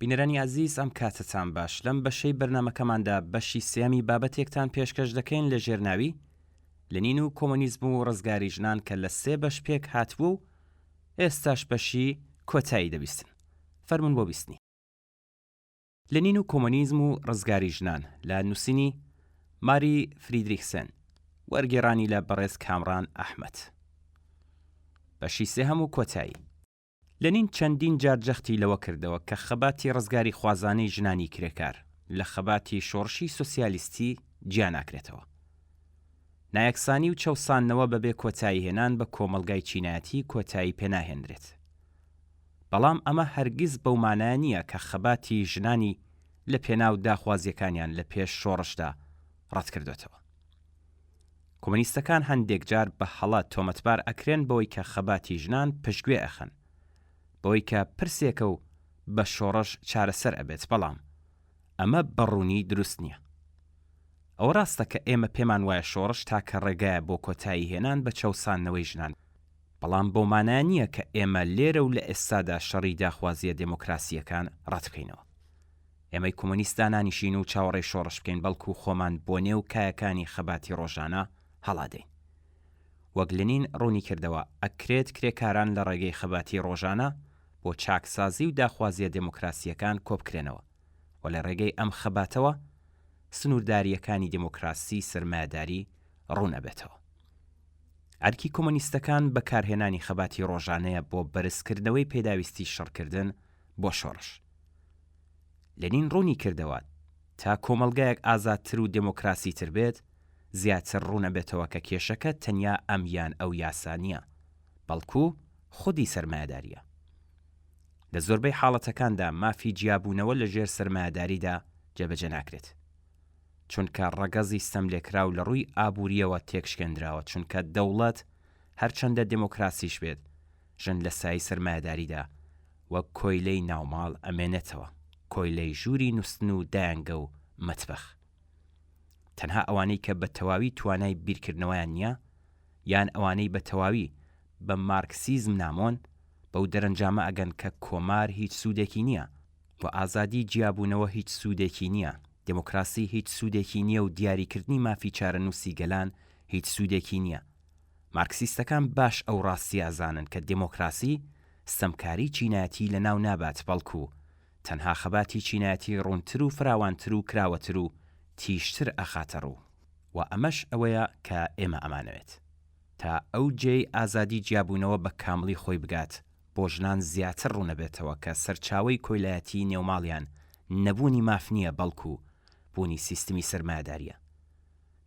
بینەرانی ئازیز ئەم کاتەتان باش، لەم بەشەی بەرنامەکەماندا بەشی سێیەمی بابەتێکتان پێشکەش دەکەین لە ژێر ناوی، لنین و کۆمۆنیزم و ڕزگاری ژنان کە لە سێ بەش پێک هاتبوو و ئێستاش بەشی کۆتایی دەبیستن. فەرموون بۆ بیستنی. لنین و کۆمۆنیزم و ڕزگاری ژنان لە نووسینی، ماری فریدریکسن، وەرگێڕانی لە بەڕێز کامڕان ئەحمەد. بەشی سێهەم و کۆتایی. لنین چەندین جار جەختی لەوە کردەوە کە خەباتی ڕزگاریخوازانەی ژنانی کرێکار لە خەباتی شۆڕشی سۆسیالیستی جیا ناکرێتەوە. نایەکسانی و چەوساندنەوە بەبێ کۆتاییهێنان بە کۆمەڵگای چینایەتی کۆتایی پێناهێنرێت. بەڵام ئەمە هەرگیز بەو مانایە نییە کە خەباتی ژنانی لە پێناو داخوازییەکانیان لە پێش شۆڕشدا ڕەتکردۆتەوە. کۆمۆنیستەکان هەندێک جار بە هەڵە تۆمەتبار ئەکرێن بەوەی کە خەباتی ژنان پشتگوێ ئەخەن، بەوەی کە پرسێکە و بە شۆڕش چارەسەر ئەبێت، بەڵام ئەمە بە ڕوونی دروست نییە. ئەوە ڕاستە کە ئێمە پێمان وایە شۆڕش تاکە ڕێگایە بۆ کۆتایی هێنان بە چەوساندنەوەی ژنان، بەڵام بەو مانایە نییە کە ئێمە لێرە و لە ئێستادا شەڕی داخوازییە دێمۆکراسییەکان ڕەت بکەینەوە. ئێمەی کۆمۆنیست دانانیشین و چاوەڕێی شۆڕش بکەین، بەڵکو خۆمان بۆ نێو کایەکانی خەباتی ڕۆژانە هەڵادەین. وەک لنین ڕوونی کردەوە، ئەکرێت کرێکاران لە ڕێگەی خەباتی ڕۆژانە بۆ چاکسازی و داخوازییە دێمۆکراسییەکان کۆبکرێنەوە و لە ڕێگەی ئەم خەباتەوە سنووردارییەکانی دێمۆکراسی سەرمایەداری ڕوون ئەبێتەوە. ئەرکی کۆمۆنیستەکان بەکارهێنانی خەباتی ڕۆژانەیە بۆ بەرزکردنەوەی پێداویستی شەڕکردن بۆ شۆڕش. لێنین ڕوونی کردەوە، تا کۆمەڵگایەک ئازادتر و دێمۆکراسیتر بێت، زیاتر ڕوون ئەبێتەوە کە کێشەکە تەنیا ئەم یان ئەو یاسا نییە، بەڵکو خودی سەرمایەدارییە. لە زۆربەی حاڵەتەکاندا مافی جیابوونەوە لە ژێر سەرمایەداریدا جێبەجێ ناکرێت. چونکە ڕەگەزی ستەملێکراو لە ڕووی ئابوورییەوە تێکشکێندراوە، چونکە دەوڵەت هەرچەندە دێمۆکراسیش بێت، ژن لە سایەی سەرمایەداریدا وەک کۆیلەی ناوماڵ ئەمێنێتەوە، کۆیلەی ژووری نوستن و دایەنگە و مەتبەخ. تەنها ئەوانەی کە بە تەواوی توانای بیرکردنەوەیان نییە، یان ئەوانەی بە تەواوی بە مارکسیزم نامۆن، بەو دەرەنجامە ئەگەن کە کۆمار هیچ سوودێکی نییە، و ئازادی جیابوونەوە هیچ سوودێکی نییە، دێمۆکراسی هیچ سوودێکی نییە و دیاریکردنی مافی چارەنووسی گەلان هیچ سوودێکی نییە. مارکسیستەکان باش ئەو ڕاستییە ئەزانن کە دێمۆکراسی ستەمکاریی چینایەتی لەناو نابات بەڵکو تەنها خەباتی چینایەتی ڕوونتر و فراوانتر و کراوەتر و تیژتر ئەخاتە ڕوو و ئەمەش ئەوەیە کە ئێمە ئەمانەوێت. تا ئەو جێی ئازادی جیابوونەوە بە کامڵی خۆی بگات بۆ ژنان زیاتر ڕوونەبێتەوە کە سەرچاوەی کۆیلایەتیی نێوماڵیان نەبوونی ماف نییە بەڵکو بوونی سیستمی سەرمایەدارییە.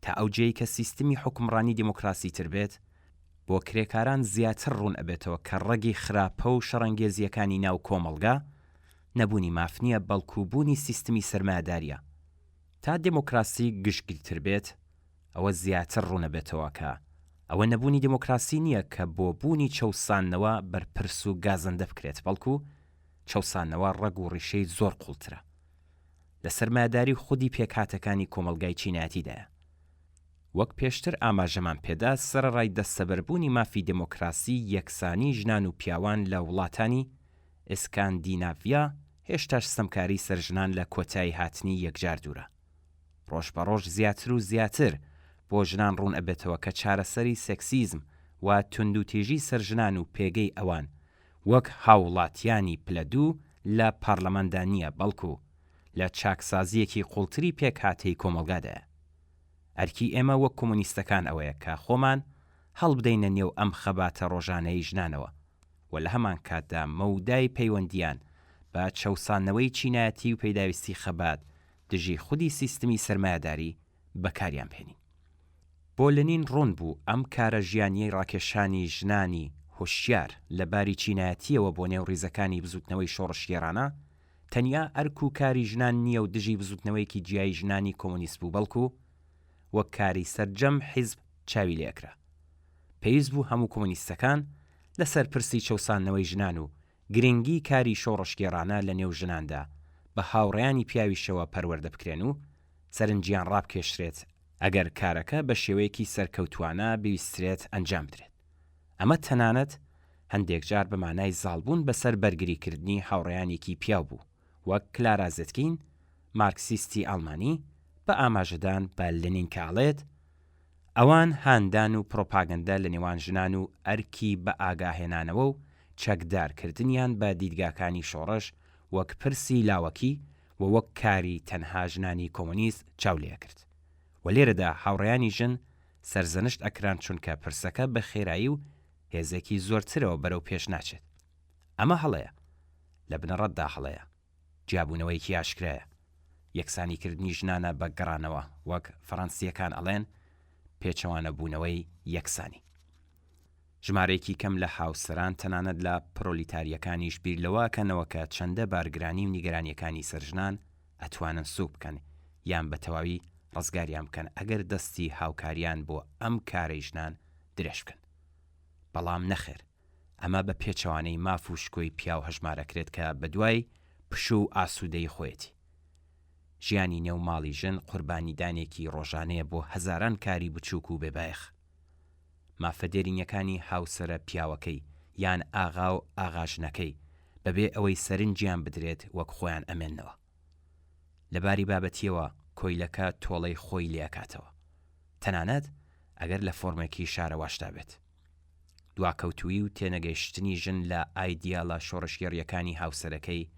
تا ئەو جێی کە سیستمی حوکمڕانی دێمۆکراسیتر بێت، بۆ کرێکاران زیاتر ڕوون ئەبێتەوە کە ڕەگی خراپە و شەڕەنگێزییەکانی ناو کۆمەڵگا، نەبوونی ماف نییە بەڵکو بوونی سیستمی سەرمایەدارییە. تا دێمۆکراسی گشتگیرتر بێت، ئەوە زیاتر ڕوون ئەبێتەوە کە ئەوە نەبوونی دێمۆکراسی نییە کە بۆ بوونی چەوساندنەوە بەرپرس و گازەندە بکرێت، بەڵکو چەوساندنەوە ڕەگ و ڕیشەی زۆر قووڵترە. لە سەرمایەداری و خودی پێکهاتەکانی کۆمەڵگای چینایەتیدایە. وەک پێشتر ئاماژەمان پێدا، سەرەڕای دەستەبەربوونی مافی دێمۆکراسی یەکسانی ژنان و پیاوان لە وڵاتانی ئسکاندیناڤیا، هێشتاش ستەمکاری سەر ژنان لە کۆتایی هاتنی یەکجار دوورە. ڕۆژ بە ڕۆژ زیاتر و زیاتر بۆ ژنان ڕوون ئەبێتەوە کە چارەسەری سێکسیزم و توندوتیژی سەر ژنان و پێگەی ئەوان وەک هاووڵاتیانی پلە دوو لە پارلەماندا نییە، بەڵکو لە چاکسازییەکی قووڵتری پێکهاتەی کۆمەڵگادایە. ئەرکی ئێمە وەک کۆمۆنیستەکان ئەوەیە کە خۆمان هەڵبدەینە نێو ئەم خەباتە ڕۆژانەیەی ژنانەوە و لە هەمانکاتدا مەودای پەیوەندییان بە چەوساندنەوەی چینایەتی و پێداویستی خەبات دژی خودی سیستمی سەرمایەداری بەکاریان بهێنین. بۆ لنین ڕوون بوو ئەم کارە ژیانییەی ڕاکێشانی ژنانی هۆشیار لە باری چینایەتییەوە بۆ نێو ڕیزەکانی بزووتنەوەی شۆڕشگێڕانە تەنیا ئەرک و کاری ژنان نییە و دژی بزووتنەوەیەکی جیای ژنانی کۆمۆنیست بوو بەڵکو وەک کاری سەرجەم حیزب چاوی لێ ئەکرا. پێویست بوو هەموو کۆمۆنیستەکان لە سەر پرسی چەوساندنەوەی ژنان و گرنگی کاری شۆڕشگێڕانە لە نێو ژناندا بە هاوڕێیانی پیاویشەوە پەروەردە بکرێن و سەرنجیان ڕابکێشرێت ئەگەر کارەکە بە شێوەیەکی سەرکەوتووانە بویسترێت ئەنجام بدرێت. ئەمە تەنانەت هەندێک جار بە مانای زاڵبوون بەسەر بەرگریکردنی هاوڕێیانێکی پیاو بوو. وەک کلارا زێتکین، مارکسیستی ئەڵمانی، بە ئاماژەدان بە لنین کە ئەڵێت، ئەوان هاندان و پرۆپاگەندە لە نێوان ژنان و ئەرکی بە ئاگاهێنانەوە و چەکدارکردنیان بە دیدگاکانی شۆڕش وەک پرسی لاوەکی و وەک کاری تەنها ژنانی کۆمۆنیست چاو لێئەکرد و لێرەدا هاوڕێیانی ژن سەرزەنشت ئەکران چونکە پرسەکە بە خێرایی و هێزێکی زۆرترەوە بەرەو پێش ناچێت. ئەمە هەڵەیە. لە بنەڕەتدا هەڵەیە. جیابوونەوەیەکی ئاشکرایە. یەکسانیکردنی ژنانە بە گەڕانەوە، وەک فەڕەنسییەکان ئەڵێن، پێچەوانەبوونەوەی یەکسانی. ژمارەیەکی کەم لە هاوسەران تەنانەت لە پرۆلیتارییەکانیش بیر لەوە ئەکەنەوە کە چەندە بارگرانی و نیگەرانییەکانی سەر ژنان ئەتوانن سووک بکەن یان بە تەواوی ڕزگاریان بکەن ئەگەر دەستی هاوکاریان بۆ ئەم کارەی ژنان درێژ بکەن. بەڵام نەخێر. ئەمە بە پێچەوانەی ماف و شکۆی پیاو هەژمارئەکرێت کە بەدوای پشوو و ئاسوودەیی خۆیەتی. ژیانی نێو ماڵی ژن قوربانیدانێکی ڕۆژانەیە بۆ هەزاران کاری بچووک و بێبایەخ. مافە دێرینیەکانی هاوسەرە پیاوەکەی یان ئاغا و ئاغاژنەکەی بەبێ ئەوەی سەرنجیان بدرێت وەک خۆیان ئەمێننەوە. لە باری بابەتیەوە کۆیلەکە تۆڵەی خۆی لێئەکاتەوە. تەنانەت ئەگەر لە فۆرمێکی شارەواشدا بێت. دواکەوتوویی و تێنەگەیشتنی ژن لە ئایدیالە شۆڕشگێڕییەکانی هاوسەرەکەی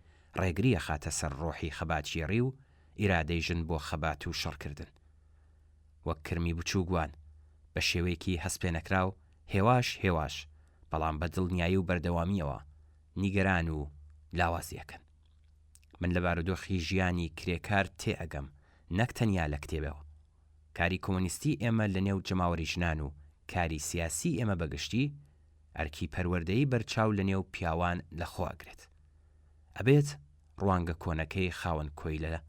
ڕێگری ئەخاتە سەر ڕۆحی خەباتگێڕی و ئیرادەی ژن بۆ خەبات و شەڕکردن. وەک کرمی بچووک وان، بە شێوەیەکی هەستپێنەکراو هێواش هێواش بەڵام بە دڵنیایی و بەردەوامییەوە نیگەران و لاوازی ئەکەن. من لە بارودۆخی ژیانی کرێکار تێئەگەم نەک تەنیا لە کتێبەوە. کاری کۆمۆنیستی ئێمە لە نێو جەماوەری ژنان و کاری سیاسی ئێمە بە گشتی، ئەرکی پەروەردەیی بەرچاو لە نێو پیاوان لە خۆ ئەگرێت. ئەبێت ڕوانگە کۆنەکەی خاوەن کۆیلە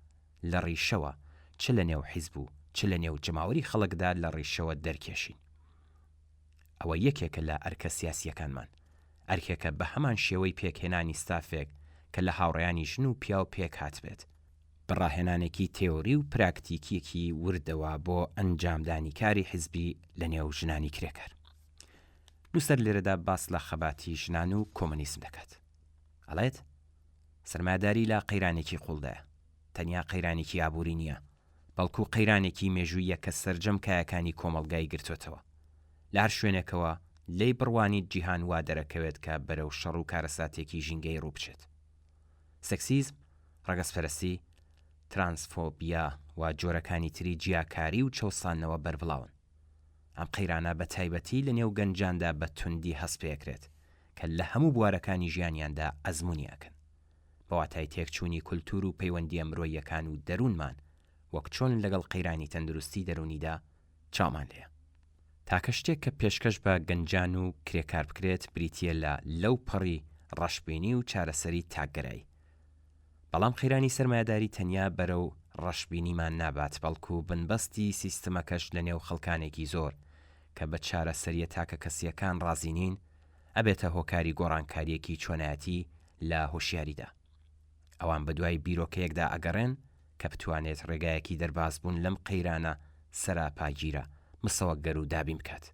لە ڕیشەوە چ لە نێو حیزب و چ لە نێو جەماوەری خەڵکدا لە ڕیشەوە دەرکێشین. ئەوە یەکێکە لە ئەرکە سیاسییەکانمان. ئەرکێکە بە هەمان شێوەی پێکهێنانی ستافێک کە لە هاوڕێیانی ژن و پیاو پێکهاتبێت، بە ڕاهێنانێکی تێۆری و پراکتیکییەکی وردەوە بۆ ئەنجامدانی کاری حیزبی لە نێو ژنانی کرێکار. نووسەر لێرەدا باس لە خەباتی ژنان و کۆمۆنیسم دەکات. ئەڵێت، سەرمایەداری لە قەیرانێکی قووڵدایە. تەنیا قەیرانێکی ئابووری نییە، بەڵکو قەیرانێکی مێژووییە کە سەرجەم کایەکانی کۆمەڵگای گرتۆتەوە. لە هەر شوێنێکەوە لێی بڕوانیت جیهان وا دەرەکەوێت کە بەرەو شەڕ و کارەساتێکی ژینگەیی ڕووبچێت. سێکسیزم، ڕەگەزپەرستی، ترانسفۆبیا و جۆرەکانی تری جیاکاری و چەوساندنەوە بەربڵاون. ئەم قەیرانە بە تایبەتی لە نێو گەنجاندا بە توندی هەست پێکرێت کە لە هەموو بوارەکانی ژیانیاندا ئەزموونی ئەکەن. بە واتای تێکچوونی کولتوور و پەیوەندییە مرۆییەکان و دەروونمان وەک چۆن لەگەڵ قەیرانی تەندروستی دەروونیدا چاومان لێیە. تاکە شتێک کە پێشکەش بە گەنجان و کرێکار بکرێت بریتییە لە لەوپەڕی ڕەشبینی و چارەسەری تاکگەرایی. بەڵام قەیرانی سەرمایەداری تەنیا بەرەو ڕەشبینیمان نابات بەڵکو بنبەستی سیستمەکەش لەنێو خەڵکانێکی زۆر کە بە چارەسەرییە تاکەکەسییەکان ڕازی نین ئەبێتە هۆکاری گۆڕانکارییەکی چۆنایەتی لە هۆشیاریدا. ئەوان بەدوای بیرۆکەیەکدا ئەگەڕێن کە بتوانێت ڕێگایەکی دەربازبوون لەم قەیرانە سەراپاگیرە مسەوەگەر و دابین بکات.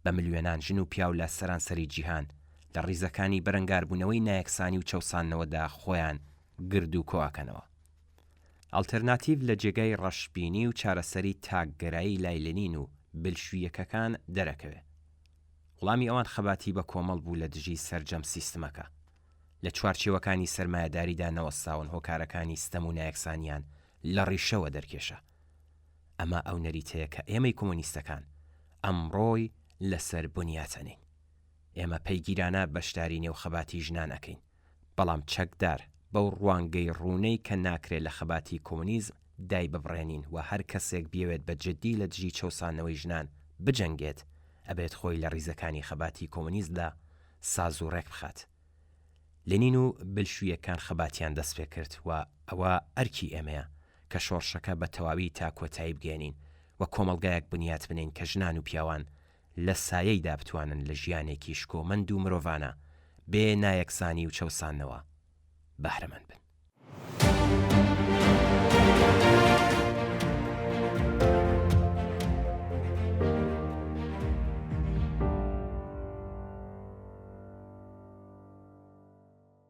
بە ملیۆنان ژن و پیاو لە سەرانسەری جیهان لە ڕیزەکانی بەرەنگاربوونەوەی نایەکسانی و چەوساندنەوەدا خۆیان گرد و کۆئەکەنەوە. ئەڵتەرناتیڤ لە جێگای ڕەشبینی و چارەسەری تاکگەرایی لای لنین و بلشویەکەکان دەرەکەوێ. وڵامی ئەوان خەباتی بە کۆمەڵ بوو لە دژی سەرجەم سیستمەکە. لە چوارچێوەکانی سەرمایەداریدا نەوەستاون هۆکارەکانی ستەم و نایەکسانیان لە ڕیشەوە دەرکێشا. ئەمە ئەو نەریتەیە کە ئێمەی کۆمۆنیستەکان ئەمڕۆی لەسەر بنیات ئەنێین. ئێمە پەیگیرانە بەشداری نێو خەباتی ژنان ئەکەین، بەڵام چەکدار، بەو ڕوانگەی ڕوونەی کە ناکرێ لە خەباتی کۆمۆنیزم دایببڕێنین و هەر کەسێک بیەوێت بە جدی لە دژی چەوساندنەوەی ژنان بجەنگێت ئەبێت خۆی لە ڕیزەکانی خەباتی کۆمۆنیستدا ساز و ڕێک بخات. لێنین و بلشویەکان خەباتیان دەست پێ کرد و ئەوە ئەرکی ئێمەیە کە شۆڕشەکە بە تەواوی تا کۆتایی بگەیەنین و کۆمەڵگایەک بنیات بنێین کە ژنان و پیاوان لە سایەیدا بتوانن لە ژیانێکی شکۆمەند و مرۆڤانە بێ نایەکسانی و چەوساندنەوە بەهرەمەند بن.